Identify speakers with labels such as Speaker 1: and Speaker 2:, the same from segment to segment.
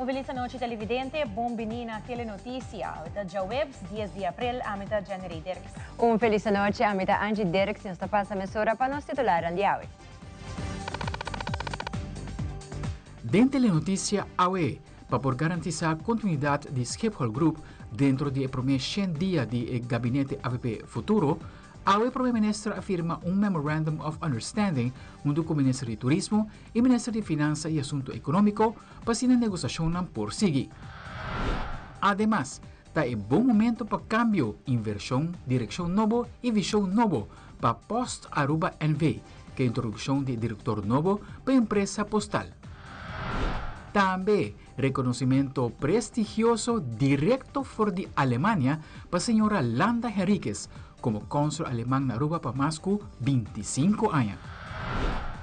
Speaker 1: Un feliz anochi televidente, bon bini na Telenoticia. Awe ta djaweps, 10 di april, ami ta Jennery Dirks.
Speaker 2: Un feliz anochi, ami ta Angie Dirks y nos ta pasa mesora pa nos titularnan di awe.
Speaker 3: Den Telenoticia awe, pa por garantisa continuidad di Schiphol Group dentro di e prome shen dia di e gabinete avp Futuro, awe Prome Minister a firma un Memorandum of Understanding hunto cu Minister di Turismo y Minister di Finansa y Asunto Economico pa asina negociacionnan por sigui. Ademas, ta e bon momento pa cambio, inversion, direccion nobo y vision nobo pa Post Aruba NV. Ku e introduccion di e director nobo pa e empresa postal. Tambe reconocimento prestigioso directo for di Alemania pa señora Landa Henriquez como consul aleman na Aruba pa mas cu 25 aña.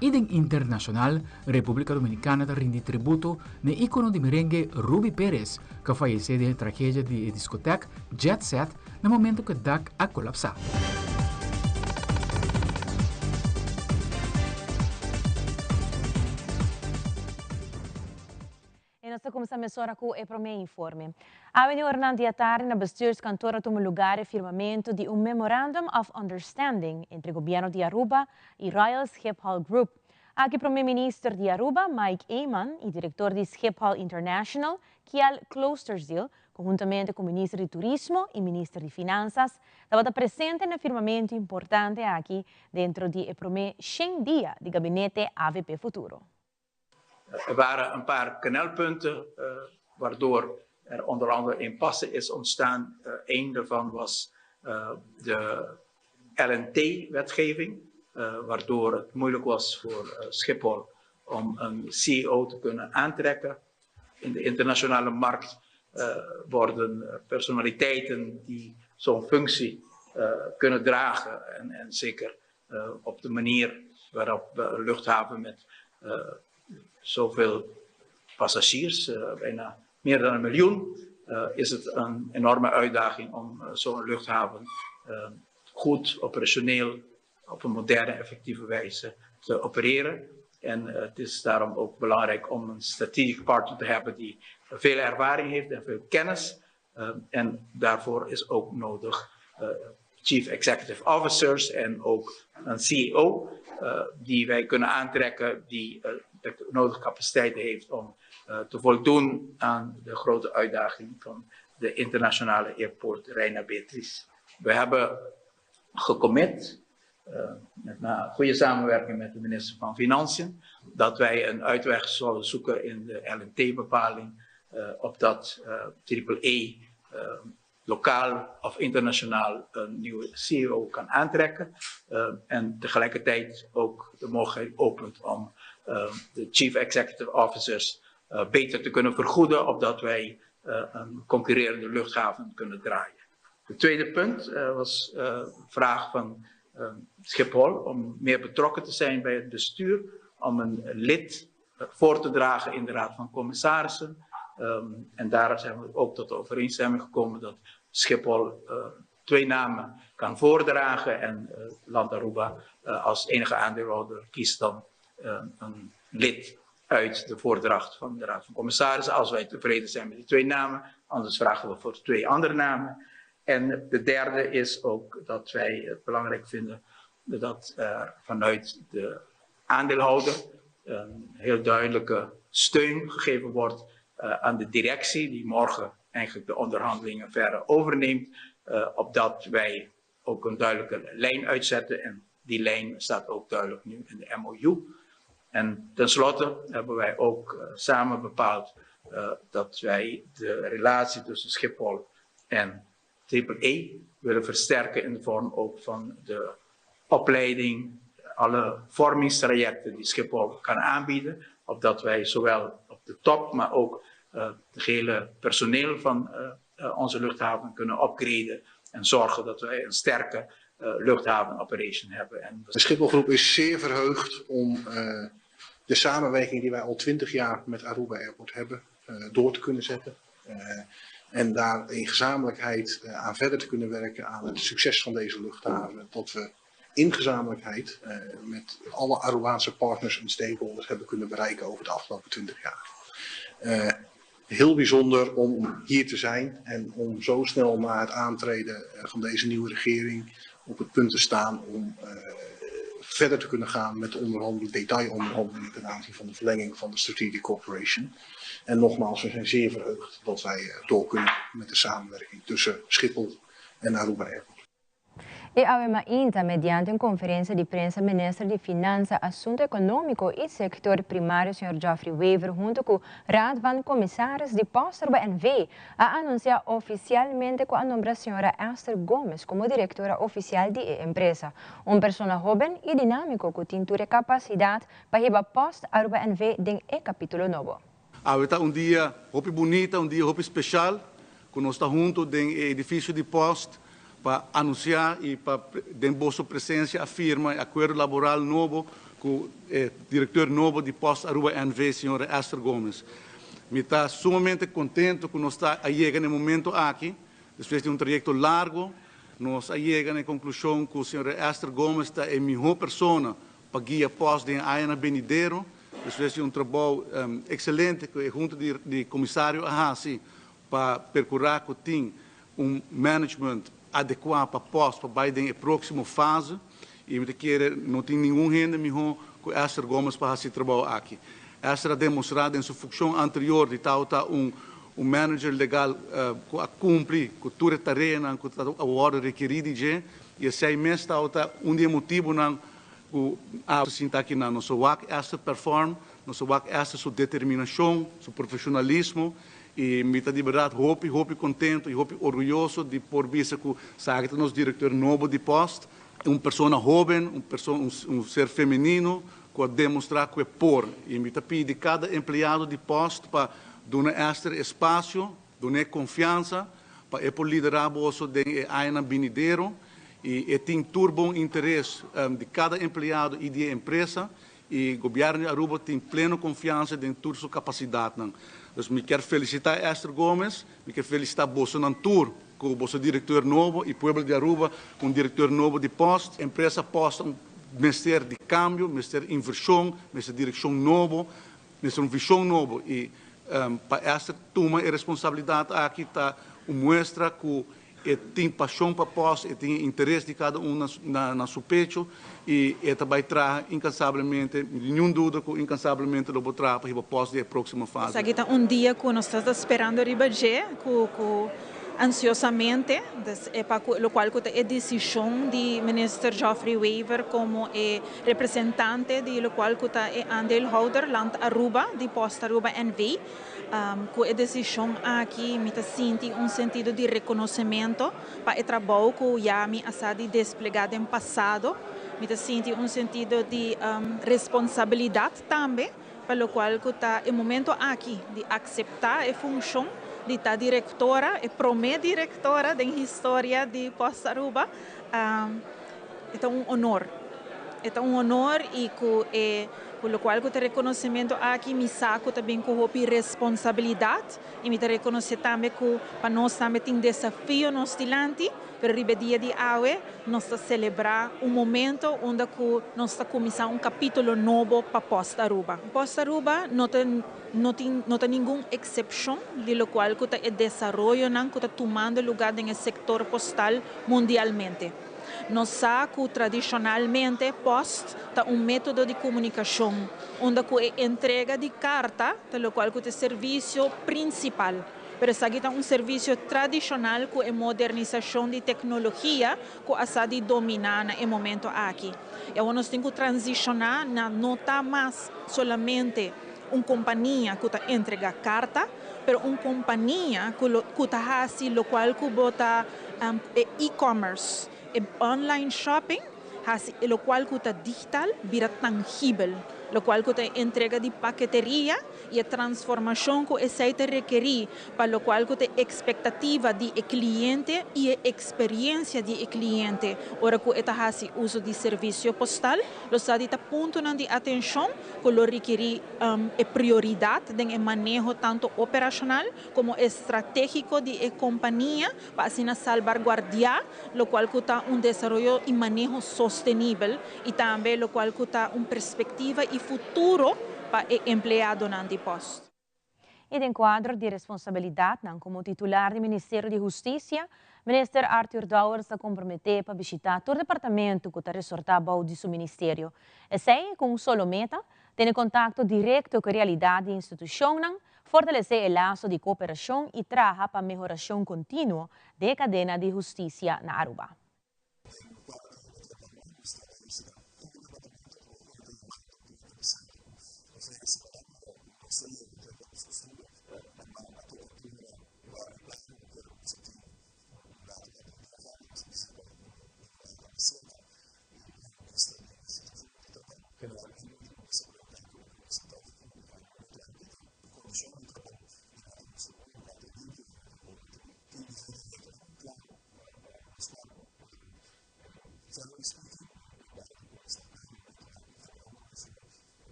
Speaker 3: Y den internacional, Republica Dominicana ta rindi tributo n'e icono di merengue Ruby Perez, cu a fayece den e tragedia di e discoteca Jet Set na momento cu e dak a colapsa.
Speaker 1: E nos ta cuminsa mesora cu e prome informe. Awe di oranan di atardi na Bestuurskantoor a tuma lugar e firmamento di un Memorandum of Understanding entre Gobierno di Aruba y Royal Schiphol Group. Aki Prome Minister di Aruba, Mike Eman, y Director di Schiphol International, Kjell Kloosterziel, Conhuntamente cu Minister di Turismo y Minister di Finanzas tabata presente na firmamento importante aki dentro di e prome shen dia di Gabinete avp Futuro.
Speaker 4: Er waren een paar knelpunten waardoor er onder andere impasse is ontstaan. Een daarvan was de LNT-wetgeving, waardoor het moeilijk was voor Schiphol om een CEO te kunnen aantrekken. In de internationale markt worden personaliteiten die zo'n functie kunnen dragen en, en zeker op de manier waarop we een luchthaven met zoveel passagiers, bijna meer dan een miljoen, is het een enorme uitdaging om zo'n luchthaven goed operationeel op een moderne, effectieve wijze te opereren. En het is daarom ook belangrijk om een strategic partner te hebben die veel ervaring heeft en veel kennis. En daarvoor is ook nodig Chief Executive Officers en ook een CEO die wij kunnen aantrekken die de nodige capaciteit heeft om te voldoen aan de grote uitdaging van de internationale airport Reina Beatriz. We hebben gecommit, met na goede samenwerking met de minister van Financiën, dat wij een uitweg zullen zoeken in de LNT-bepaling, opdat Triple E lokaal of internationaal een nieuwe CEO kan aantrekken. En tegelijkertijd ook de mogelijkheid opent om de Chief Executive Officers beter te kunnen vergoeden, opdat wij een concurrerende luchthaven kunnen draaien. Het tweede punt was een vraag van Schiphol om meer betrokken te zijn bij het bestuur, om een lid voor te dragen in de Raad van Commissarissen. En daar zijn we ook tot de overeenstemming gekomen dat Schiphol twee namen kan voordragen en Land Aruba als enige aandeelhouder kiest dan een lid uit de voordracht van de Raad van Commissarissen. Als wij tevreden zijn met die twee namen, anders vragen we voor twee andere namen. En de derde is ook dat wij het belangrijk vinden dat er vanuit de aandeelhouder een heel duidelijke steun gegeven wordt aan de directie, die morgen eigenlijk de onderhandelingen verder overneemt, opdat wij ook een duidelijke lijn uitzetten. En die lijn staat ook duidelijk nu in de MOU. En tenslotte hebben wij ook samen bepaald dat wij de relatie tussen Schiphol en Triple E willen versterken in de vorm ook van de opleiding, alle vormingstrajecten die Schiphol kan aanbieden, opdat wij zowel op de top, maar ook het gehele personeel van onze luchthaven kunnen upgraden en zorgen dat wij een sterke luchthavenoperation hebben. En
Speaker 5: de Schipholgroep is zeer verheugd om de samenwerking die wij al 20 jaar met Aruba Airport hebben door te kunnen zetten. En daar in gezamenlijkheid aan verder te kunnen werken aan het succes van deze luchthaven. Dat we in gezamenlijkheid met alle Arubaanse partners en stakeholders hebben kunnen bereiken over de afgelopen 20 jaar. Heel bijzonder om hier te zijn en om zo snel na het aantreden van deze nieuwe regering op het punt te staan om verder te kunnen gaan met de onderhandelingen, detailonderhandelingen ten aanzien van de verlenging van de Strategic Cooperation. En nogmaals, we zijn zeer verheugd dat wij door kunnen met de samenwerking tussen Schiphol en Aruba Airport.
Speaker 2: Y awe mainta, mediante un conferencia di prensa, Minister di Finansa, Asunto Economico y Sector Primario, señor Geoffrey Wever, hunto cu Raad van Commissaris di Post Aruba NV, a anuncia oficialmente cu a nombra señora Esther Gomez como directora oficial di e empresa. Un persona hoben y dinamico cu tin tur capacidad pa hiba Post Aruba NV den e capitulo nobo.
Speaker 6: Awe ta un dia hopi bunita, un dia hopi special, cu nos ta hunto den edificio di Post pa anuncia y pa den boso presencia firma e acuerdo laboral nobo cu e director nobo di Post Aruba NV, señora Esther Gomez. Mi ta sumamente contento cu nos a yega na e momento aki, despues di un trayecto largo, nos a yega na conclusion cu señora Esther Gomez ta e miho persona pa guia Post den aña venidero, despues di un trabou excelente cu hunto di comisario a haci pa percura cu tin un management adecua pa Post pa bay den e proximo fase y mi kier no tin ningun hende miho cu Esther Gomez pa haci e trabou aki. Esther a demostra den su funcion anterior di ta un manager legal cu a cumpli cu tur e tarea cu a wordo rekeri di dje y esey mes ta un di e motibonan cu a sinta aki na nos wak Esther perform, nos wak Esther su determinacion, su profesionalismo y mi ta di berdad hopi, hopi contento y hopi orguyoso di por bisa cu esaki ta nos director nobo di Post, un persona hoben, un persona, un ser femenino, cu a demostra cu e por. Y mi ta pidi cada empleado di Post pa duna Esther espacio, duna confiansa, pa e por lidera boso den aña venidero y tin tur bon interes di cada empleado y di empresa y gobierno di Aruba tin pleno confiansa den tur su capacidad. Dus mi kier felicita Esther Gomez, mi kier felicita boso tur, cu boso director nobo y pueblo di Aruba, cu un director nobo di Post, empresa Post, mester di cambio, mester inversion, mester direccion nobo, mester un vision nobo y pa Esther tuma e responsabilidad aki ta un muestra cu e tin pasion pa Post, e tin interes di cada un na su pecho y e tambe ta traha incansablemente, ningun duda cu incansablemente lo traha pa Post den proximo fase.
Speaker 7: Aki ta un dia cu nos ta sperando riba dje, cu ansiosamente, pa locual cu e decision di Minister Geoffrey Wever como e representante di locual cu ta e aandeelhouder Land Aruba, di Post Aruba NV, cu e decision aki mi ta sinti un sentido di reconocimento pa e trabou cu ya mi a di desplega den pasado. Mi ta sinti un sentido di responsabilidad tambe, pa locual cu ta e momento aki di acepta e funcion di ta directora e prome directora di historia di Post Aruba. Ta un honor. Ta un honor y cu e cu locual cu e reconocimento aki mi sa cu tambe cu hopi responsabilidad y mi ta reconoce tambe cu pa nos tambe tin desafio nos dilanti, pero riba dia di awe nos ta celebra un momento unda cu nos ta cuminsa un capitulo nobo pa Post Aruba. Post Aruba no tin ningun excepcion di locual cu ta e desaroyo cu ta tumando luga den sector postal mundialmente. Nos sa cu tradicionalmente post ta un metodo di comunicacion, unda cu e entrega di carta, ta locual cu ta e servicio principal. Pero esaki ta un servicio tradicional cu e modernisacion di tecnologia cu a di domina na e momento aki. Y awor nos tin cu transiciona na no ta mas solamente un compania cu ta entrega carta, pero un compania cu ta haci locual cu bo ta e-commerce, online shopping, haci locual cu ta digital bira tangibel, locual cu ta entrega di paketeria y e transformacion cu esey ta rekeri pa locual cu ta expectativa di cliente y experiencia di cliente ora cu e ta haci uso di servicio postal, lo sa di ta punto di atencion cu lo rekeri e prioridad den maneho tanto operacional como estrategico di e compania pa asina salvaguardia locual cu ta un desaroyo y maneho sostenibel y tambe locual cu ta un perspectiva y futuro pa e empleadonan di Post.
Speaker 1: Y den cuadro di responsabilidadnan como titular di Ministerio di Husticia, Minister Arthur Dowers ta compromete pa bishita tur departamento cu ta resorta bou di su ministerio. Esey cu un solo meta, tene contacto directo cu e realidad di institucionnan, fortalece e laso di cooperacion y traha pa mehoracion continuo den e cadena di husticia na Aruba.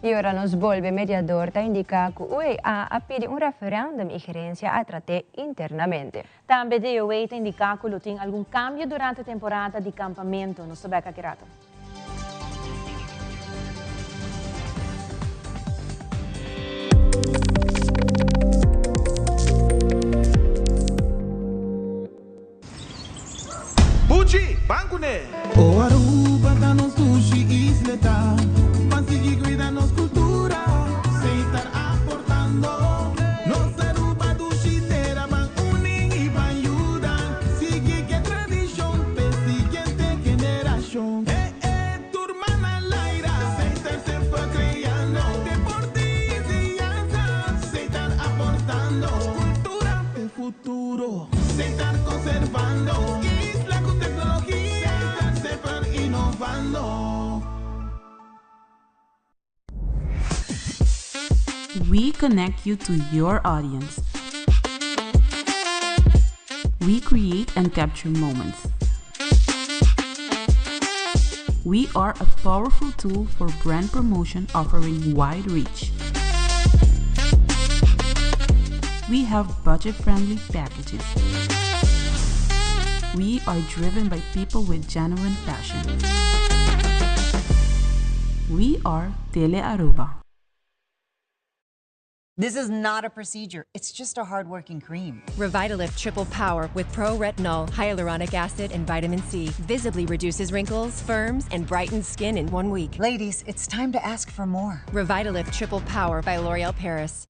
Speaker 2: Y ora nos bolbe mediador ta indica cu UEA a pidi un referendum y gerencia a trate internamente.
Speaker 1: Tambe DOA ta indica cu lo tin algun cambio durante temporada di campamento. Nos ta bek aki rato.
Speaker 8: Buchi, ban kuné!
Speaker 9: O Aruba ta nos dushi isleta, Ban sigui cuida nos cultura, Setar aportando. Nos Aruba dushi tera, Ban uni y ban yuda, Sigui ke tradicion p'e siguiente generacion. E e tur man al aire, Setar semper creando, Deporte y enseñanza, Setar aportando. Cultura p'e futuro. Setar conservando isla cu tecnologia, Setar semper innovando.
Speaker 10: We connect you to your audience. We create and capture moments. We are a powerful tool for brand promotion offering wide reach. We have budget friendly packages. We are driven by people with genuine passion. We are Tele Aruba.
Speaker 11: This is not a procedure. It's just a hardworking cream.
Speaker 12: Revitalift Triple Power with Pro Retinol, Hyaluronic Acid, and Vitamin C visibly reduces wrinkles, firms, and brightens skin in one week.
Speaker 11: Ladies, it's time to ask for more.
Speaker 12: Revitalift Triple Power by L'Oreal Paris.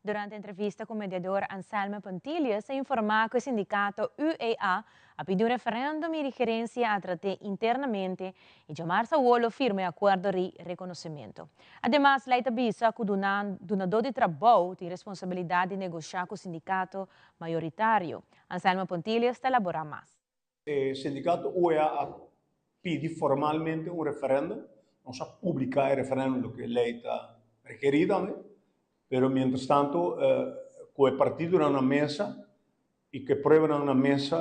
Speaker 1: Durante entrevista cu mediador Anselme Pontilius a informa cu e sindicato UEA a pidi un referendum y gerencia a trate internamente y djamarsa awor lo firma e acuerdo ri reconocimento. Ademas ley ta bisa cu dunador di trabou tin responsabilidad di negosha cu sindicato mayoritario. Anselmo Pontilius ta elabora mas.
Speaker 13: E sindicato UEA a pidi formalmente un referendum. Nos a publica e referendum loke ley ta rekeri tambe. Pero mientras tanto cu e partidonan na mesa y cu e pruebanan na mesa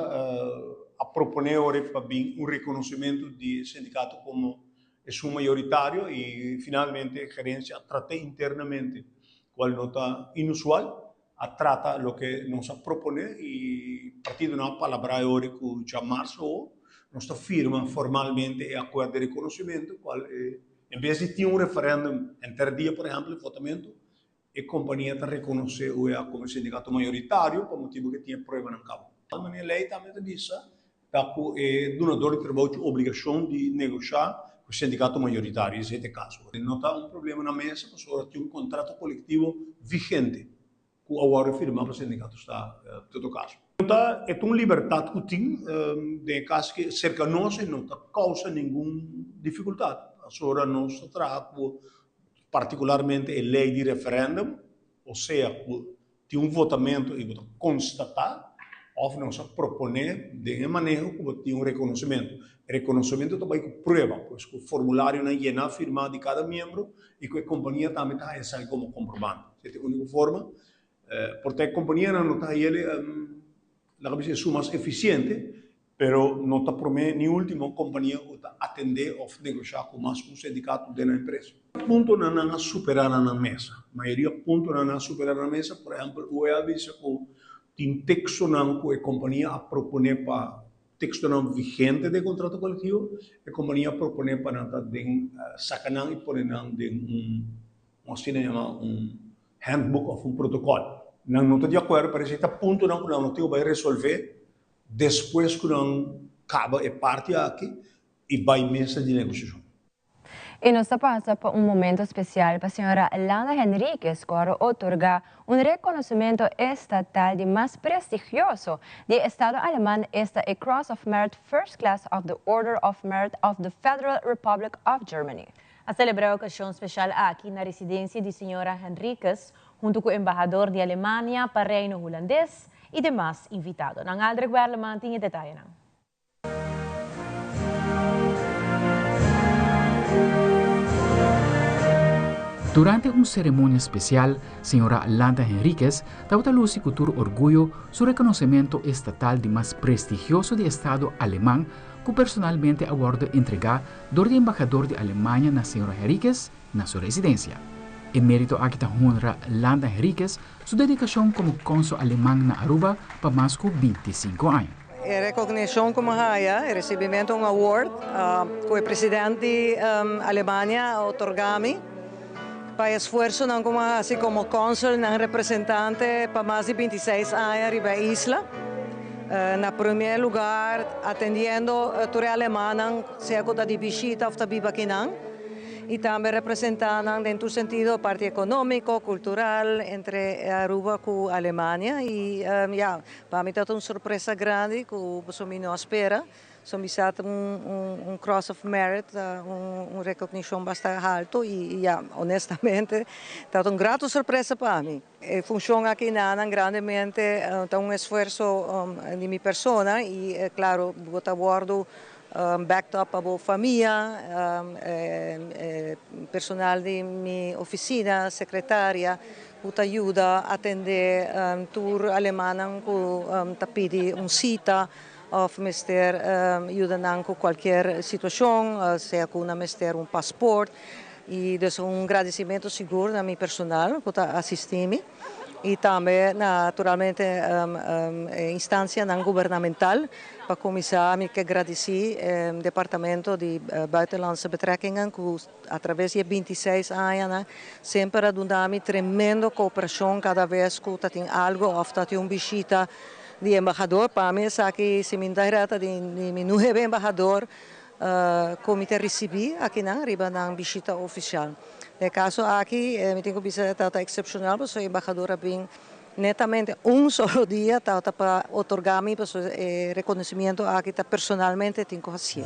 Speaker 13: a propone ora pa bin un reconocimento di e sindicato como esun mayoritario y finalmente gerencia a trate internamente cual no ta inusual a trata loke nos a propone y partidonan a palabra e ora cu djamarzo. Nos ta firma formalmente e akuerdo di rekonosementu, kual e en bes di tin un referèndum henter dia, por ehèmpel, e votamentu, e kompania ta rekonosé UEA komo e sindikato mayoritario pa motibu ku e tin e pruebanan kaba. Tal manera lei tambe ta bisa ta ku e dunador di trabou tin obligashon di negoshá ku e sindikato mayoritario, esei ta e kaso. No ta un problema na mesa pasobra tin un kontrato kolektivo vigente ku a wòrdu firmá pa sindikato sta todo kaso. No ta e ta un libertat ku tin den e kas ke serka nos e no ta kousa ningun difikultat pasobra nos ta traha ku partikularmente e lei di referèndum, osea ku tin un votamentu i bo ta konstatá òf nos a proponé den e maneho ku bo tin un rekonosementu. E rekonosementu ta bai ku prueba, pues ku formularionan yená, firmá di kada miembro i ku e kompania tambe ta haña esaki komo komprobante. Esei ta e úniko forma. Por ta e kompanianan no ta haña laga bisa esun mas efisiente, pero no ta promé ni último kompania ku ta atendé òf negoshá ku mas ku un sindikato den nan empresa. Puntonan nan a superá na nan mesa. Mayoria puntonan nan a superá na nan mesa, por ehèmpel UEA a bisa ku tin tekstonan ku e kompania a proponé pa tekstonan vigente den kontrato kolektivo, e kompania a proponé pa nan ta den saka nan i pone nan den un un asina yama un handbook òf un protokòl. Nan no ta di akuerdo, pero esei ta puntonan ku nan no tin ku bai resolvé despues ku nan kaba e parti aki i bai mesa di negosiashon.
Speaker 2: I nos ta pasa pa un momento spesial pa señora Landa Henriquez ku a otorgá un rekonosementu estatal di mas prestigioso di e estado aleman, esta e Cross of Merit First Class of the Order of Merit of the Federal Republic of Germany.
Speaker 1: A selebrá e okashon speshal aki na residensia di señora Henriquez huntu ku embahador di Alemania pa Reino Hulandes i demas invitadonan. Aldrich Werleman tin e detayenan.
Speaker 3: Durante un seremonia spesial, señora Landa Henriquez tabata lusi ku tur orguyo su rekonosementu estatal di mas prestigioso di estado aleman ku personalmente a wòrdu entregá dor di embahador di Alemania na señora Henriquez na su residencia. E merito aki ta honra Landa Henriquez su dedicacion como consul aleman na Aruba pa mas cu 25 aña.
Speaker 14: E recognicion cu mi haya, e recibimento un award cu e president di Alemania a otorga mi pa e esfuerzonan cu mi a haci como consul, nan representante pa mas di 26 aña riba e isla. Na primer lugar atendiendo tur e alemannan, sea cu ta di bishita of ta biba akinan, y tambe representa nan den tur sentido, parti economico, cultural, entre Aruba cu Alemania. Y ya, pa mi ta un sorpresa grandi cu boso mi no a spera. So mi sa ta un Cross of Merit, un recognicion basta halto y ya, honestamente, ta un grato sorpresa pa mi. E funcion aki nanan grandemente ta un esfuerso di mi persona y claro bo ta wordo backed up pa bo famia, personal di mi oficina, secretaria cu ta yuda atende tur alemannan cu ta pidi un cita of mester yuda nan cu cualkier situacion, sea cu nan mester un paspoort. Y dus un gradicimento sigur na mi personal cu ta asisti mi y tambe naturalmente e instancianan gubernamental. Pa cuminsa mi ke gradici e Departamento di Buitenlandse Betrekkingen cu a traves di e 26 añanan semper a duna mi tremendo cooperacion cada bes cu ta tin algo of ta tin un bishita di embahador. Pa mi esaki si mi no ta hereda ta di mi nuebe embahador Cu mi ta ricibi akinan riba nan bishita oficial. Den e caso aki mi tin cu bisa tabata excepcional pasobra e embahador a bin netamente un solo dia tabata pa otorga mi pasobra e reconocimiento aki ta personalmente tin cu hacié.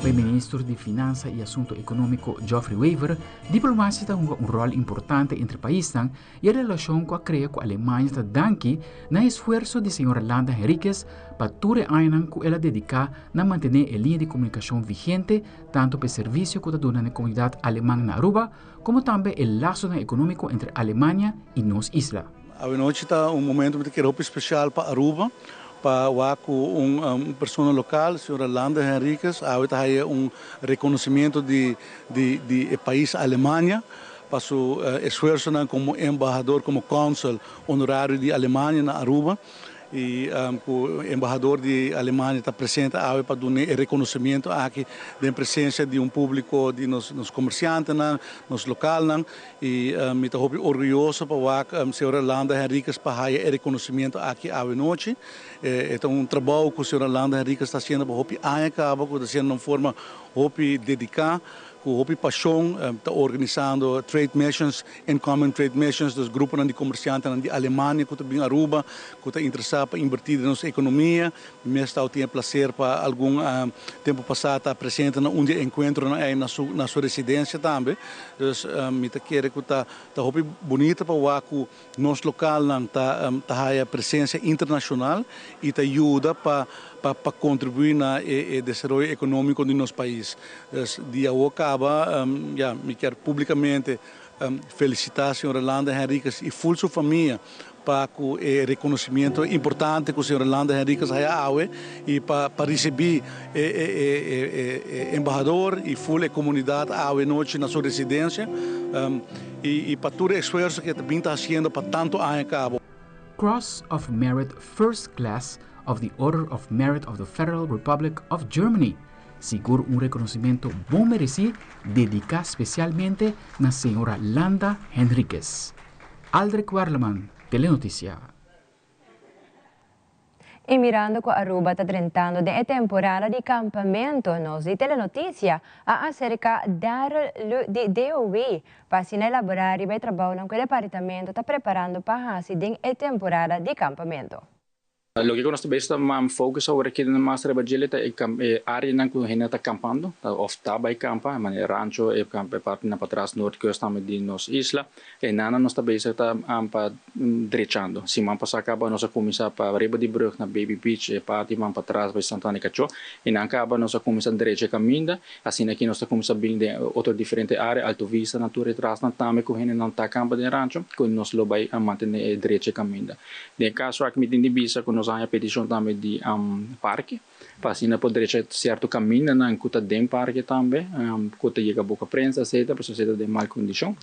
Speaker 3: P'e minister di Finansa y Asunto Economico Geoffrey Wever, diplomacia ta hunga un rol importante entre paisnan I e relashon ku a krea ku Alemania ta danki na e esfuerso di señora Landa Henriquez pa tur e añanan ku el a dediká na mantené e liña di komunikashon vigente tantu pa e servisio ku ta duna na e komunidat aleman na Aruba komo tambe e lasonan ekonómiko entre Alemania i nos isla.
Speaker 6: Awenochi ta un momento mi ta kere hopi special pa Aruba pa wak ku un persona lokal, señora Landa Henriquez, awe ta haya un rekonosimentu di di e pais Alemania. pa su esfuersonan komo embahador, komo kònsel honorario di Alemania na Aruba y cu embahador di Alemania ta presente awe pa duna e reconocimiento aki den presencia di un publico di nos nos comerciantenan, nos localnan y mi ta hopi orguyoso pa wak señora Landa Henriquez pa haya e reconocimiento aki awe nochi. E ta un trabou cu señora Landa Henriquez ta haciendo pa hopi aña caba cu ta haciendo na un forma hopi dedica. Ku hopi pashon ta organisando trade missions, incoming trade missions, dus gruponan di komersiantenan di Alemania ku ta bin Aruba, ku ta interesá pa inbertí den nos ekonomia. Mi mes tau tin e plaser pa algun tempu pasá ta presente na un di e enkuentronan ei na su na su residensia tambe. Dus mi ta kere ku ta ta hopi bunita pa wak ku nos lokalnan ta ta haya presensia internashonal i ta yuda pa pa pa kontribuí na e e desaroyo ekonómiko di nos pais. Dus di awor kaba ya mi kier públikamente felisitá señor Rolando Henriquez i ful su famia pa ku e rekonosimiento importante ku señor Rolando Henriquez haya awe i pa pa risibí e e e e embahador i ful e komunidat awe nochi na su residensia i i pa tur e esfuerso ku e ta bin ta hasiendo pa tantu aña kaba.
Speaker 3: Cross of Merit First Class of the Order of Merit of the Federal Republic of Germany, sigur un reconocimento bon mereci dedica specialmente na señora Landa Henriquez. Aldrich Werleman, Telenoticia.
Speaker 2: Y mirando cu Aruba ta drentando den e temporada di campamento, nos di Telenoticia a acerca Darryl Lu di DOW pa asina elabora riba e trabounan cu e departamento ta preparando pa haci den e temporada di campamento.
Speaker 15: Loke ku nos ta bes ta focus awor aki den mas riba djele ta e areanan ku hende ta kampando òf ta bai kampa, manera e rancho, e partinan patras noordkust tambe di nos isla. Enanan nos ta bezig ta pa drechando. Siman pasá kaba nos a kuminsá pa riba di brug na Baby Beach, e partinan patras bai Santana di Kachó. Enan kaba nos a kuminsá drecha e kaminda. Asina aki nos ta kuminsá bin den otro diferente área, Alto Vista nan tur e trasnan tambe ku hendenan ta kampa den rancho, ku nos lo bai mantené e drecha e kaminda. Den e kaso aki mi tin di bisa ku nos a haña petishon tambe di parke pa asina por drecha sierto kamindanan ku ta den parke tambe ku ta yega boka prensa etcetera pasobra esei ta den mal kondishon.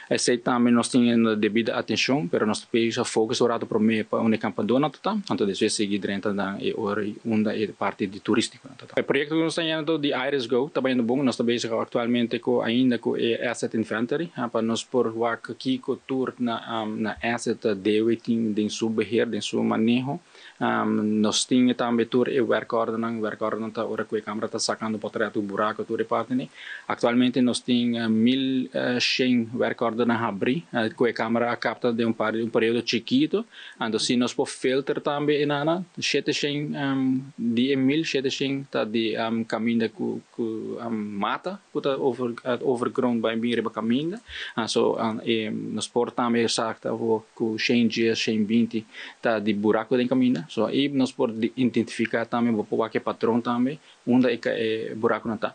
Speaker 15: Esei tambe nos tin e debida atenshon pero nos ta pidi focus un rato prome pa unda e kampadónan ta ta anto despues sigui drenta nan e ora unda e parti di turistikonan ta ta. E proyekto ku nos ta yendo di Iris Go ta bayendo bon. Nos ta bezig aktualmente ku ainda ku e asset inventory pa nos por wak kiko tur na na asset DOW tin den su beheer, den su maneho. Nos tin tambe tur e werkordernan. Werkordernan ta ora ku e kamera ta sakando potret ku buraku tur e parti. Aktualmente nos tin 1100 werkordernan habrí ku e kamera a kapta den un par un periodo chikito. Anto si nos por filter tambe e nana, 700 di e 1700 ta di kaminda ku ku mata ku ta over overgrown bai bin riba kaminda. Anso e nos por tambe sa ku 110, 120 ta di buraku den kaminda. So ei nos por identifiká tambe, bo por wak e patron tambe unda e e burakunan ta.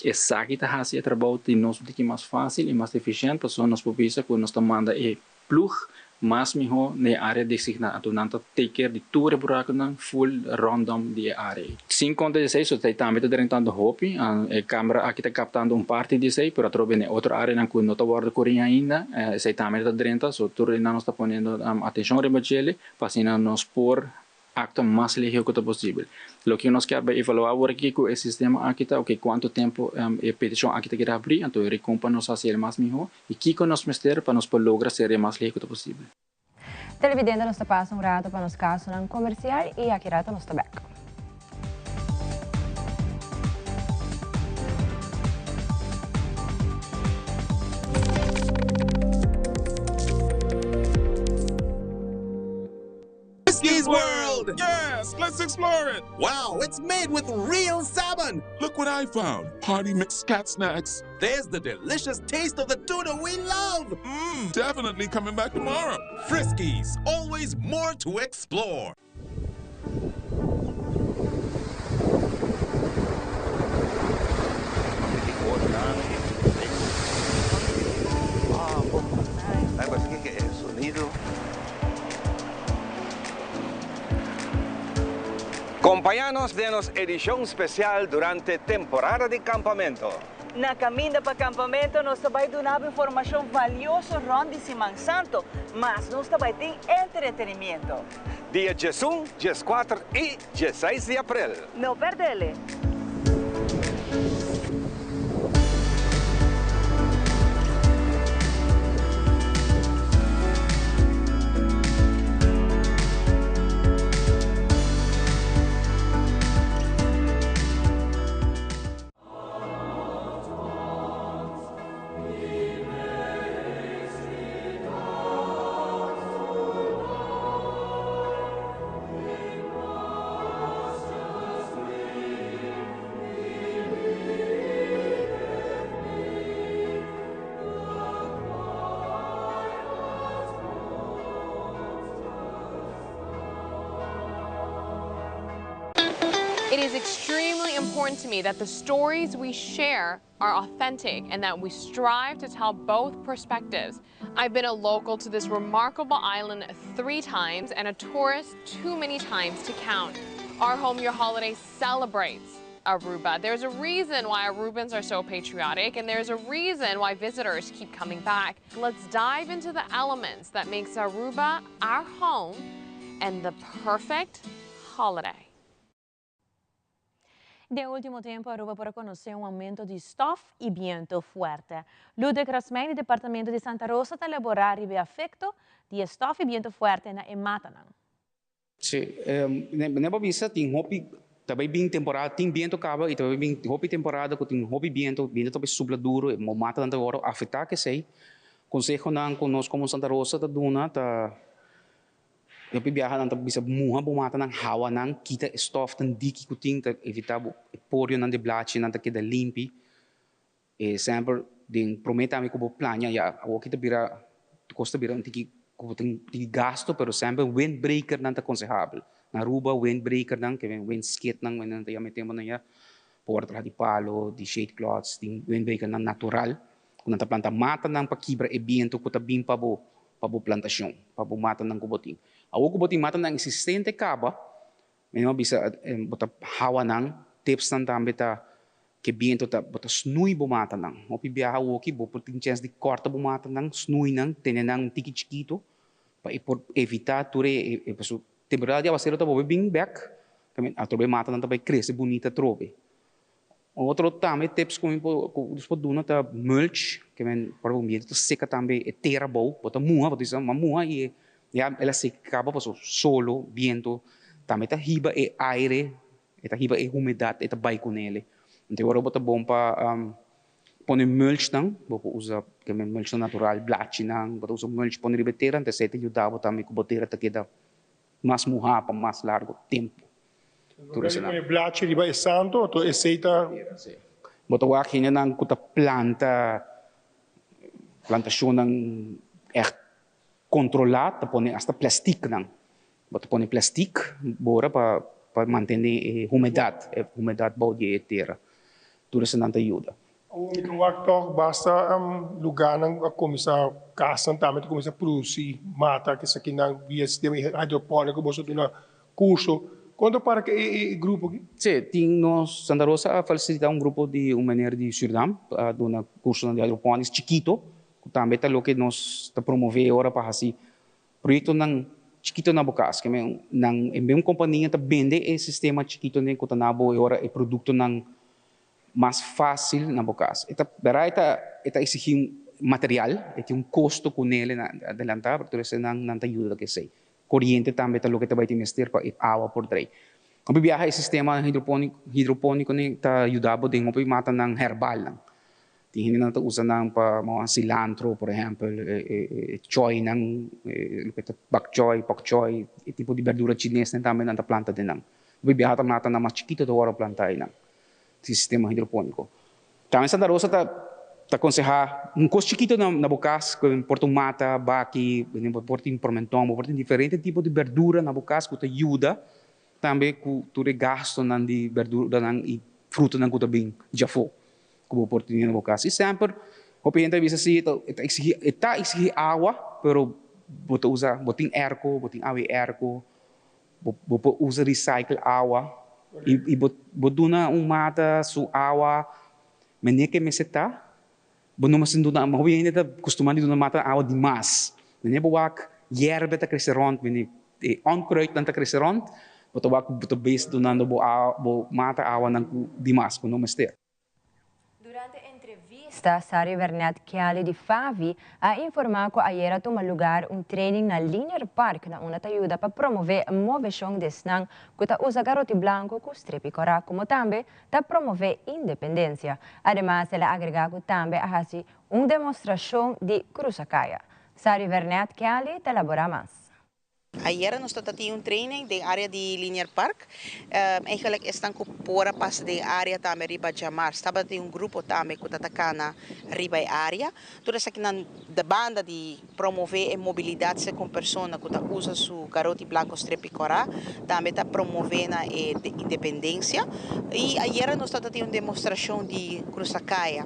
Speaker 15: Esaki ta hasi e trabou di nos un tiki mas fásil i mas efishènt pasobra nos por bisa ku nos ta manda e ploeg mas mihó na e área designá. Anto nan ta take care di tur e burakunan full rondom di e área ei. Sin konta di esei, so esei tambe ta drentando hopi. E kamera aki ta kaptando un parti di esei, pero atrobe na e otro áreanan ku no ta wòrdu kurí ainda, esei tambe ta drenta. So tur einan nos ta poniendo atenshon riba djele pa asina nos por Actua mas lihe cu ta posibel. Loke nos kier bay evalua awor aki cu e sistema aki ta, ok, cuanto tempo e peticion aki ta keda habri, anto e ricon pa nos haci el mas miho y kico nos mester pa nos por logra ser e mas lihe cu ta posibel.
Speaker 2: Televidente nos ta pasa un rato pa nos casonan comercial y aki rato nos ta bek.
Speaker 8: Friskies World! Yes, let's explore it! Wow, it's made with real salmon! Look what I found! Party mix cat snacks. There's the delicious taste of the tuna we love! Mmm, definitely coming back tomorrow. Friskies, always more to explore.
Speaker 16: Compaña nos den nos edicion special durante temporada di campamento. Na caminda pa campamento nos ta bay duna bo informacion valioso rond di Siman Santo, mas nos ta bay tin entretenimiento.
Speaker 17: Dia 11, 14 y 16 di april.
Speaker 16: No perdele!
Speaker 18: It is extremely important to me that the stories we share are authentic and that we strive to tell both perspectives. I've been a local to this remarkable island three times and a tourist too many times to count. Our Home Your Holiday celebrates Aruba. There's a reason why Arubans are so patriotic and there's a reason why visitors keep coming back. Let's dive into the elements that makes Aruba our home and the perfect holiday.
Speaker 1: Den ultimo tempo Aruba por a conoce un aumento di stof y biento fuerte. Ludwig Rasmijn di Departamento di Santa Rosa ta elabora riba e afecto di e stof y biento fuerte na e matanan.
Speaker 19: Si, ne bo bisa tin hopi ta bay bin temporada tin biento caba y ta bay bin hopi temporada cu tin hopi biento, biento ta bay supla duro e matanan ta worde afecta kesey. Consehonan cu nos como Santa Rosa ta duna ta Hopi biaha nan ta bisa muha bo mata nan hawa nan kita e stof tan diki ku tin ta evita bo e porionan di blachinan ta keda limpi. E semper den prome tambe ku bo plania ya awoki ta bira kos ta bira un tiki ku bo tin tiki gasto pero semper windbreaker nan ta konsehabel. Na Aruba windbreaker nan ke windskit nan nan ta yama e temponan ya por traha di palo di shade cloths tin windbreaker nan natural ku nan ta planta matanan pa kibra e bientu ku ta bin pa bo pa bo plantashon, pa bo matanan ku bo tin. Awor ku bo tin matanan eksistente kaba, mi a bisa bo ta hawa nan, tipsnan tambe ta ke bientu ta bo ta snui bo matanan. Hopi biaha awoki bo por tin chèns di kòrta bo matanan, snui nan, tene nan un tiki chikitu pa e por evitá tur e e pasobra temporada di awaseru ta bolbe bin bèk, atrobe matanan ta bai krese bunita atrobe. Un otro tambe tips ku mi por ku nos por duna ta mulch, ke men ora bo bientu ta seka tambe e tera abou, bo ta muha, bo ta bisa ma muha i e ya el a seka kaba pasobra solo, bientu tambe ta hiba e aire, e ta hiba e humedat e ta bai kunele. Anto ora bo ta bon pa pone mulchnan, bo por usa ke men mulchnan natural, blachinan, bo ta usa mulch pone riba e tera, anto esei ta yuda bo tambe ku bo tera ta keda mas muhá pa mas largo tempu.
Speaker 20: Tur esei nan. Pone blachi riba e santo, anto esei ta.
Speaker 19: Bo ta wak hendenan ku ta planta plantashonnan ègt kontrolá, ta pone asta plèstiknan. Bo ta pone plèstik bora pa pa mantené e humedat, e humedat bou di e tera. Tur eseinan ta yuda.
Speaker 20: Awor mi ta wak tòg basta lugánan a kuminsá, kasnan tambe ta kuminsá produsí mata kesakinan via sistema hidropóniko boso duna kurso. Kon ta para ku e grupo aki?
Speaker 19: Sí, tin nos, Santa Rosa a fasilitá un grupo di un meneer di Surinam pa duna kursonan di hydroponics chikito, ku tambe ta loke nos ta promové ora pa hasi proyektonan chikito na bo kas. Ke men nan e mes kompania ta bende e sistema chikito den ku ta na bo e ora e produktonan mas fásil na bo kas. E ta bèrdat e ta e ta eksigí un material, e tin un kosto ku nele na adelantá, pero tur esei nan nan ta yuda ku esei. Koriente tambe ta loke ta bai tin mester pa e awa por drei. Hopi biaha e sistema hidropóniko hidropóniko ni ta yuda bo den hopi matanan herbalnan. Tin hendenan ta usa nan pa cilantro por ehèmpel, e e e choinan, e loke ta bak choy, pok choy, e tipo di bèrdura chinesnan tambe nan ta planta den nan. Hopi biaha ta matanan mas chikito ta wòrdu plantá einan. Sistema hidropóniko. Tambe Santa Rosa ta ta konsehá un kos chikito na na bo kas, ku por ta un mata, baki, bo por tin pormentòn, bo por tin diferente tipo di bèrdura na bo kas ku ta yuda tambe ku tur e gastonan di bèrduranan i frutanan ku ta bin djafó ku bo por tene na bo kas. I semper hopi hende ta bisa si e ta eksigí e ta eksigí awa, pero bo ta usa bo tin airco, bo tin awa di airco. Bo por usa recycle awa y bo duna un mata su awa. Manera ku e mester ta, bo no mester duna, hopi hende ta kustumá di duna mata awa dimas. Manera bo wak yerba ta krese rònt, manera e onkruidnan ta krese rònt, bo ta wak ku bo ta bes dunando bo awa, bo mata awanan ku dimas ku no mester.
Speaker 2: Durante entrevista, Sari Vernet Kelly di FAVI a informa cu ayera tuma lugar un training na Linear Park na unda ta yuda pa promove movecion di esnan cu ta usa garoti blanco cu strepi cora como tambe ta promove independencia. Ademas el a agrega cu tambe a haci un demostracion di cruza caya. Sari Vernet Kelly ta elabora mas.
Speaker 21: Ayera nos ta tin un training den area di Linear Park. Eigenlijk esnan ku por a pasa den e area tambe riba djamars. Tabata tin un grupo tambe ku ta ta kana riba e area. Tur esakinan de banda di promove e mobilidat segun persona ku ta usa su garoti blanko strepi kòrá. Tambe ta promove na e independensia. I ayera nos ta ta tin un demostrashon di krusa kaya.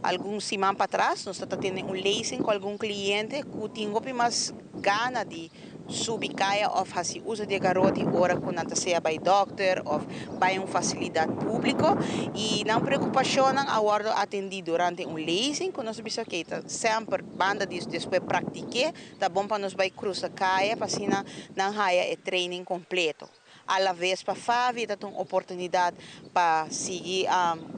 Speaker 21: Algun siman patras nos ta ta tene un lezing ku algun kliente ku tin hopi mas gana di subi kaya òf hasi uso di e garoti ora ku nan ta sea bai dòkter òf bai un fasilidat públiko i nan preokupashonnan a wòrdu atendí durante un lezing ku nos a bisa oke ta semper banda di despues praktik'é ta bon pa nos bai krusa kaya pa asina nan haya e training kompleto. A la vez pa Favi ta un oportunidad pa sigui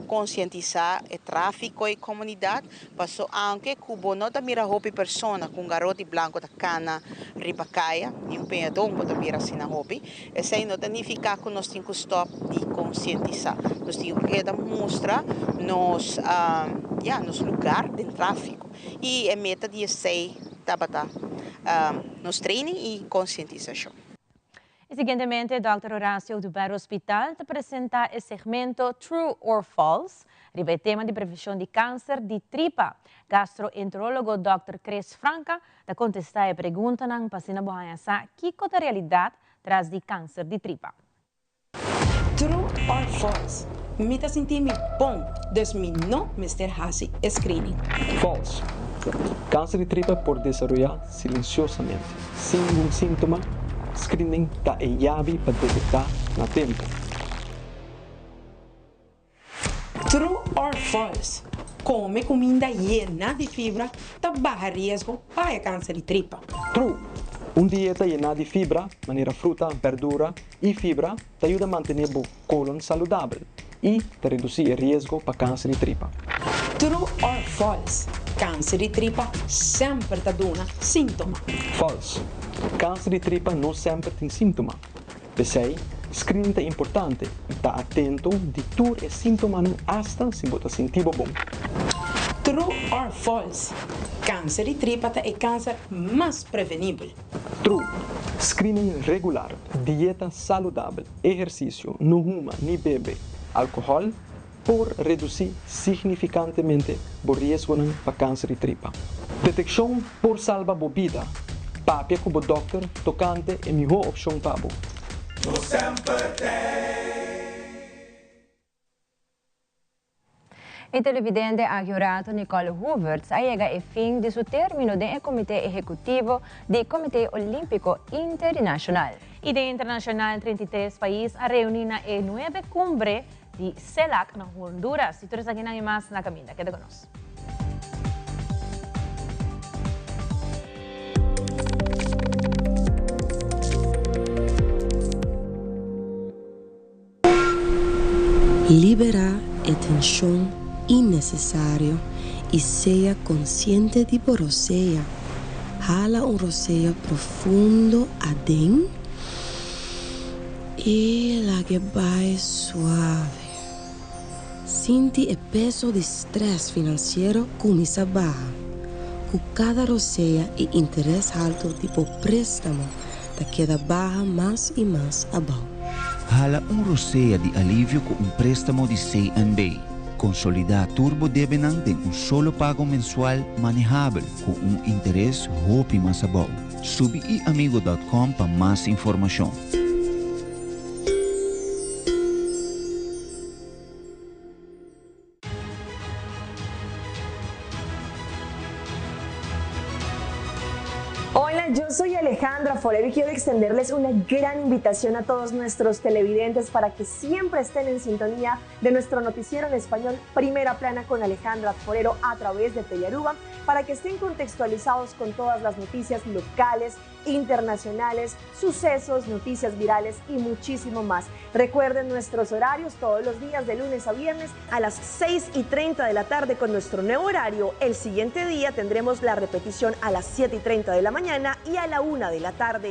Speaker 21: concientisa e trafico y comunidad, paso aunke cu bo no ta mira hopi persona cu un garoti blanco ta cana riba caya, ni un peñadon bo ta mira asina hopi, esey no ta nifica cu nos tin cu stop di concientisa. Nos tin cu keda mustra nos, ya, nos lugar den trafico y e meta di esey tabata nos training y concientisacion.
Speaker 1: Y siguientemente Dòkter Horacio Oduber Hospital ta presenta e segmento True or False riba e tema di prevencion di cancer di tripa. Gastroenterologo Dòkter Chris Franca ta contesta e preguntanan pa asina bo haña sa kico ta realidad tras di cancer di tripa.
Speaker 22: True or false, Mi ta sinti mi bon, dus mi no mester hasi e screening.
Speaker 23: False, Kanser di tripa por desaroyá silensiosamente, sin ningun síntoma. Screening ta e yabi pa detektá na tempu.
Speaker 22: True or false, Kome kuminda yená di fibra ta baha riesgo pa e kanser di tripa.
Speaker 23: True, Un dieta yená di fibra, manera fruta, bèrdura i fibra, ta yuda mantené bo kolon saludabel i ta redusí e riesgo pa kanser di tripa.
Speaker 22: True or false, Kanser di tripa semper ta duna síntoma.
Speaker 23: False, Kanser di tripa no semper tin síntoma. P'esei, screening ta importante i ta atento di tur e síntomanan asta si bo ta sinti bo bon.
Speaker 22: True or false, Kanser di tripa ta e kanser mas prevenibel.
Speaker 23: True. Screening regular, dieta saludabel, ehersisio, no huma ni bebe alkohòl por redusí signifikantemente bo riesgonan pa kanser di tripa. Detekshon por salba bo bida. Papia ku bo dòkter tokante e mihó opshon pa bo.
Speaker 9: Nos semper t'ei.
Speaker 2: E televidente aki un rato Nicole Hoevertsz a yega e fin di su termino den e Comité Ehecutivo di Comité Olimpico Internacional.
Speaker 1: Y den internacional 33 pais a reuni na e nuebe cumbre di CELAC na Honduras. Y tur esakinan y mas na caminda. Keda cu nos.
Speaker 24: Liberá e tenshon innesesario i sea konsiente di bo rosea. Hala un rosea profundo aden i lag'e bai suave. Sinti e peso di strès finansiero kuminsá baha. Ku kada rosea e interes haltu di bo préstamo ta keda baha mas i mas abou.
Speaker 25: Hala un rosea di alivio ku un préstamo di CNB. Konsolidá tur bo debenan den un solo pago mensual manehabel ku un interes hopi mas abou. Subi iamigo dòt kòm pa mas informashon.
Speaker 26: Hola, yo soy Alejandra Forero.
Speaker 4: Forero y quiero extenderles una gran invitación a todos nuestros televidentes para que siempre estén en sintonía de nuestro noticiero en español Primera Plana con Alejandra Forero a través de Telearuba, para que estén contextualizados con todas las noticias locales, internacionales, sucesos, noticias virales y muchísimo más. Recuerden nuestros horarios todos los días de lunes a viernes a las 6 y 30 de la tarde con nuestro nuevo horario. El siguiente día tendremos la repetición a las 7 y 30 de la mañana y a la 1 de la tarde.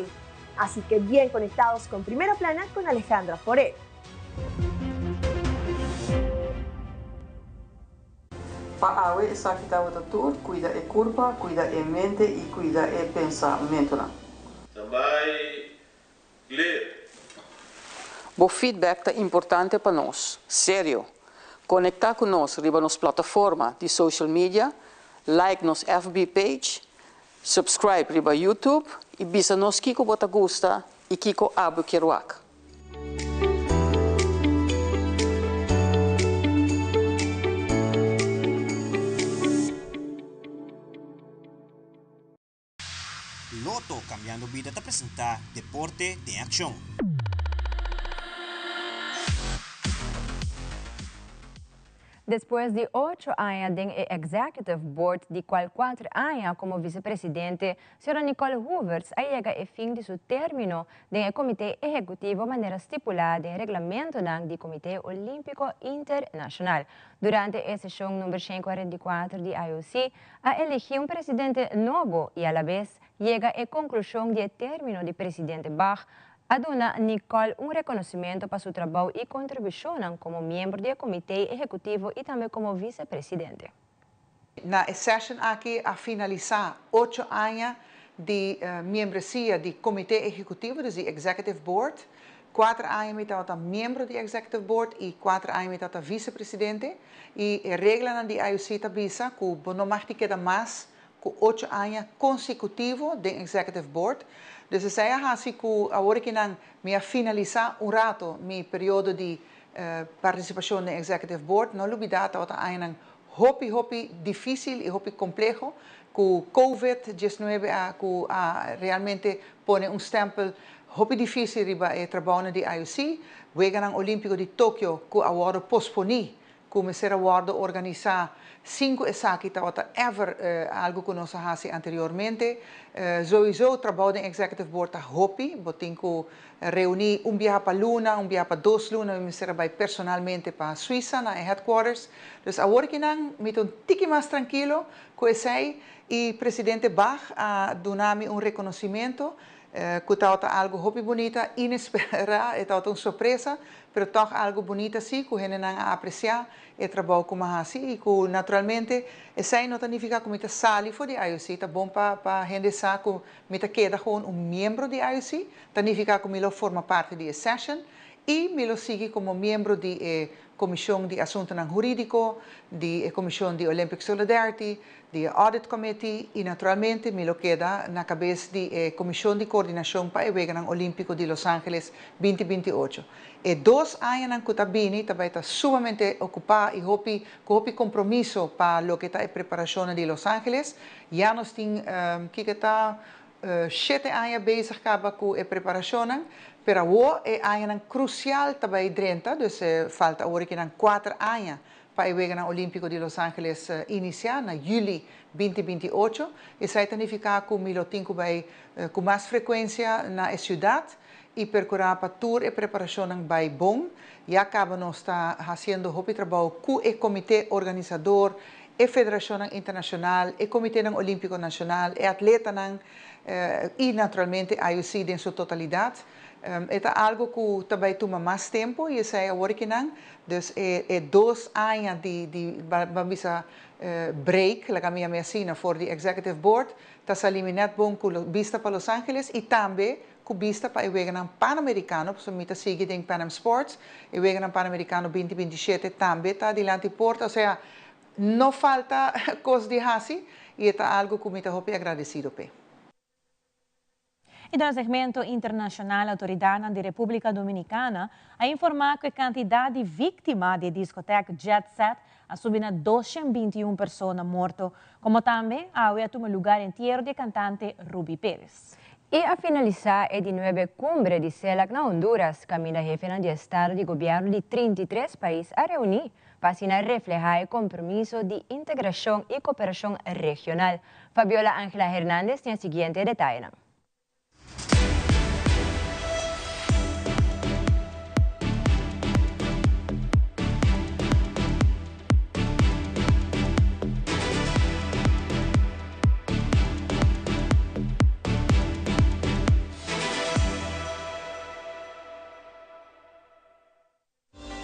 Speaker 4: Así que bien conectados con Primera Plana con Alejandra Forero.
Speaker 5: Pa awe esaki tabata tur, cuida e curpa, cuida e mente y cuida e pensamentonan.
Speaker 7: Standby, clear.
Speaker 5: Bo feedback ta importante pa nos. Serio! Conecta cu nos riba nos plataforma di social media, like nos FB page, subscribe riba YouTube y bisa nos kico bo ta gusta y kico abo kier wak.
Speaker 10: Lotto Cambiando Bida ta presenta Deporte den Accion.
Speaker 2: Despues di ocho aña den e Executive Board di cual cuater aña como vicepresidente, Sra. Nicole Hoevertsz a yega e fin di su termino den e Comité Ehecutivo manera stipula den reglamentonan di Comité Olimpico Internacional. Durante e sesion number 144 di IOC a elegi un presidente nobo y alabes yega e conclusion di e termino di presidente Bach a duna Nicole un reconocimento pa su trabou y contribucionnan como miembro di e Comité Ehecutivo y tambe como vicepresidente.
Speaker 11: Na e session aki a finalisa ocho aña di miembresia di Comité Ehecutivo, dus di Executive Board. Cuater aña mi tabata miembro di Executive Board y cuater aña mi tabata vicepresidente. Y e reglanan di IOC ta bisa cu bo no mag di keda mas cu ocho aña consecutivo den Executive Board. Dus esey a haci cu awor akinan mi a finalisa un rato mi periodo di participacion den Executive Board. No lubida tabata añanan hopi hopi dificil y hopi compleho cu Covid diesnuebe a cu a realmente pone un stempel hopi dificil riba e trabounan di IOC. Weganan Olimpico di Tokio cu a wordo posponi cu mester a wordo organisa sin cu esaki tabata ever algo cu nos a haci anteriormente. Sowieso trabou den Executive Board ta hopi, bo tin cu Reuní un biaha pa luna, un biaha pa dos luna mi mester a bai personalmente pa Suiza na e headquarters. Dus awor ki nan mi ta un tiki mas trankilo ku esei i Presidente Bach a duna mi un rekonosimento ku tabata algu hopi bunita, inesperá, e tabata un sorpresa, pero tòg algu bunita sí ku hendenan a apresiá e trabou ku mi a hasi i ku naturalmente esei no ta nifiká ku mi ta sali for di IOC, ta bon pa pa hende sa ku Mi ta keda gewoon un miembro di IOC, ta nifiká ku mi lo forma parti di e session i mi lo sigui komo miembro di e Komishon di Asuntunan Hurídiko, di e Komishon di Olympic Solidarity, di e Audit Committee i naturalmente mi lo keda na kabes di e Komishon di Koordinashon pa e Weganan Olímpiko di Los Angeles binti binti ocho. E dos añanan ku ta bini ta bai ta sumamente okupá i hopi ku hopi kompromiso pa loke ta e preparashonnan di Los Angeles. Ya nos tin kiko ta shete aña bezig kaba ku e preparashonnan, pero awor e añanan krusial ta bai drenta, dus falta awor kinan kuater aña pa e Weganan Olímpiko di Los Angeles inisiá na yüli binti binti ocho. Esei ta nifiká ku mi lo tin ku bai ku mas frekuensia na e siudat i perkurá pa tur e preparashonnan bai bon. Ya kaba nos ta hasiendo hopi trabou ku e komité organisador, e federashonnan internashonal, e komitenan olímpiko nashonal, e atletanan i naturalmente IOC den su totalidat. E ta algu ku ta bai tuma mas tempu i esei awor kinan. Dus e e dos aña di di ban bisa break, laga mi yama e asina, for di Executive Board ta sali mi nèt bon ku bista pa Los Angeles i tambe ku bista pa e Weganan Panamerikano, pasobra mi ta sigui den Pan Am Sports, e Weganan Panamerikano binti binti shete tambe ta dilanti porta, osea no falta kos di hasi i e ta algu ku mi ta hopi agradesido p'e.
Speaker 1: I den segmento internashonal outoridatnan di Repúblika Dominikana a informá ku e kantidat di víktima di e diskotèk Jet Set a subi na 221 persona morto, komo tambe awe a tuma lugar entiero di e kantante Rubby Pérez.
Speaker 2: I a finalisá e di nuebe kumbre di CELAC na Honduras, kaminda hefenan di estado di gobièrnu di 33 pais a reuní pa asina reflehá e kompromiso di integrashon i koperashon regional. Fabiola Angela Hernandez tin e siguiente detayenan.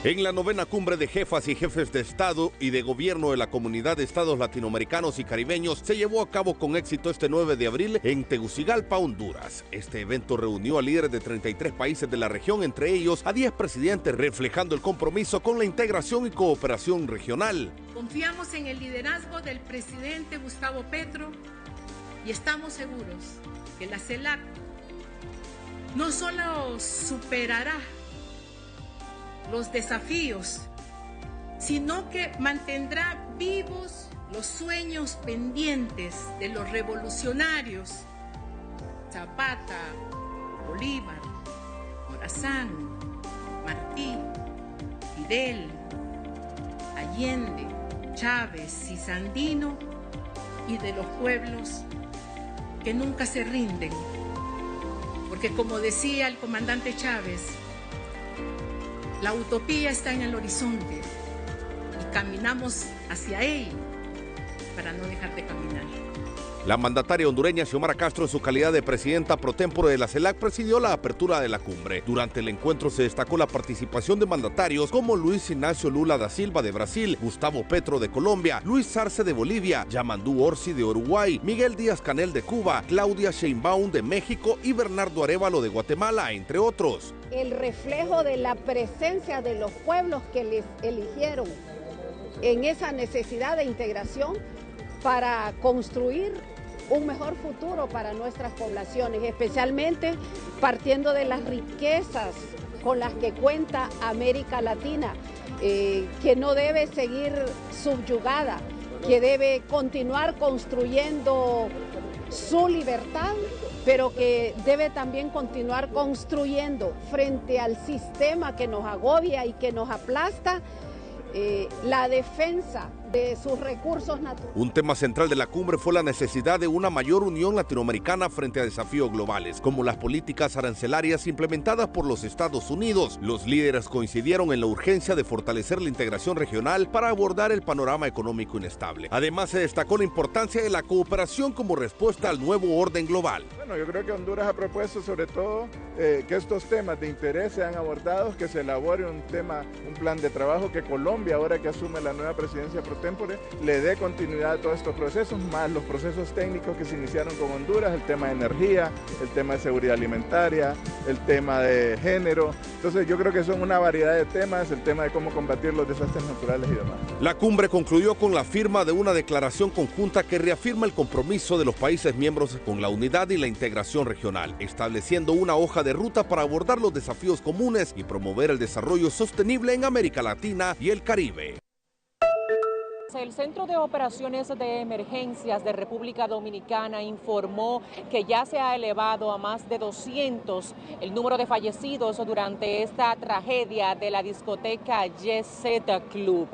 Speaker 3: En la novena cumbre de jefas y jefes de Estado y de Gobierno de la Comunidad de Estados Latinoamericanos y Caribeños se llevó a cabo con éxito este 9 de abril en Tegucigalpa, Honduras. Este evento reunió a líderes de 33 países de la región, entre ellos a 10 presidentes, reflejando el compromiso con la integración y cooperación regional.
Speaker 6: Confiamos en el liderazgo del presidente Gustavo Petro y estamos seguros que la CELAC no solo superará los desafíos, sino que mantendrá vivos los sueños pendientes de los revolucionarios Zapata, Bolívar, Morazán, Martí, Fidel, Allende, Chávez y Sandino y de los pueblos que nunca se rinden. Porque como decía el comandante Chávez, la utopía está en el horizonte y caminamos hacia él para no dejar de caminar.
Speaker 3: La mandataria hondureña Xiomara Castro, en su calidad de presidenta pro tempore de la CELAC, presidió la apertura de la cumbre. Durante el encuentro se destacó la participación de mandatarios como Luis Ignacio Lula da Silva de Brasil, Gustavo Petro de Colombia, Luis Arce de Bolivia, Yamandú Orsi de Uruguay, Miguel Díaz Canel de Cuba, Claudia Sheinbaum de México y Bernardo Arévalo de Guatemala, entre otros.
Speaker 12: El reflejo de la presencia de los pueblos que les eligieron en esa necesidad de integración para construir un mejor futuro para nuestras poblaciones, especialmente partiendo de las riquezas con las que cuenta América Latina, que no debe seguir subyugada, que debe continuar construyendo su libertad, pero que debe también continuar construyendo frente al sistema que nos agobia y que nos aplasta, la defensa de sus recursos naturales.
Speaker 3: Un tema central de la cumbre fue la necesidad de una mayor unión latinoamericana frente a desafíos globales, como las políticas arancelarias implementadas por los Estados Unidos. Los líderes coincidieron en la urgencia de fortalecer la integración regional para abordar el panorama económico inestable. Además, se destacó la importancia de la cooperación como respuesta al nuevo orden global.
Speaker 13: Bueno, yo creo que Honduras ha propuesto sobre todo que estos temas de interés sean abordados, que se elabore un plan de trabajo, que Colombia, ahora que asume la nueva presidencia pro tempore, le dé continuidad a todos estos procesos, más los procesos técnicos que se iniciaron con Honduras, el tema de energía, el tema de seguridad alimentaria, el tema de género. Entonces yo creo que son una variedad de temas, el tema de cómo combatir los desastres naturales y demás.
Speaker 3: La cumbre concluyó con la firma de una declaración conjunta que reafirma el compromiso de los países miembros con la unidad y la integración regional, estableciendo una hoja de ruta para abordar los desafíos comunes y promover el desarrollo sostenible en América Latina y el Caribe.
Speaker 14: El Centro de Operaciones de Emergencias de República Dominicana informó que ya se ha elevado a más de 200 el número de fallecidos durante esta tragedia de la discoteca Jet Set Club.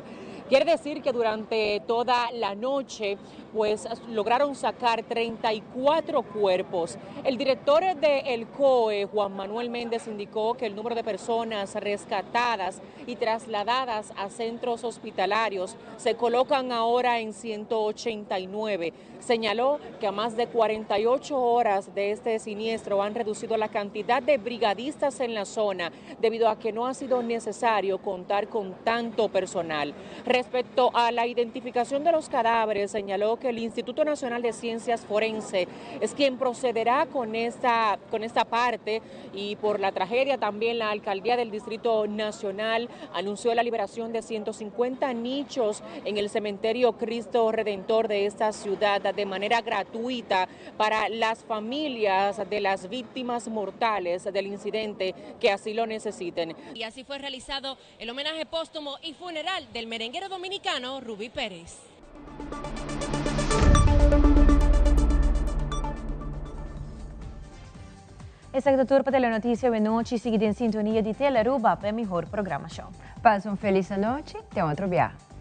Speaker 14: Quiere decir que durante toda la noche, pues, lograron sacar 34 cuerpos. El director del COE, Juan Manuel Méndez, indicó que el número de personas rescatadas y trasladadas a centros hospitalarios se colocan ahora en 189. Señaló que a más de 48 horas de este siniestro han reducido la cantidad de brigadistas en la zona debido a que no ha sido necesario contar con tanto personal. Respecto a la identificación de los cadáveres, señaló que el Instituto Nacional de Ciencias Forense es quien procederá con esta parte, y por la tragedia también la Alcaldía del Distrito Nacional anunció la liberación de 150 nichos en el cementerio Cristo Redentor de esta ciudad de manera gratuita para las familias de las víctimas mortales del incidente que así lo necesiten.
Speaker 26: Y así fue realizado el homenaje póstumo y funeral del merenguero dominicano Rubí Pérez.
Speaker 1: Esaki ta tur pa Telenoticia awe nochi. Sigui den sintonia di Telearuba pa e mihor programacion.
Speaker 2: Pasa un feliz anochi, te otro biaha.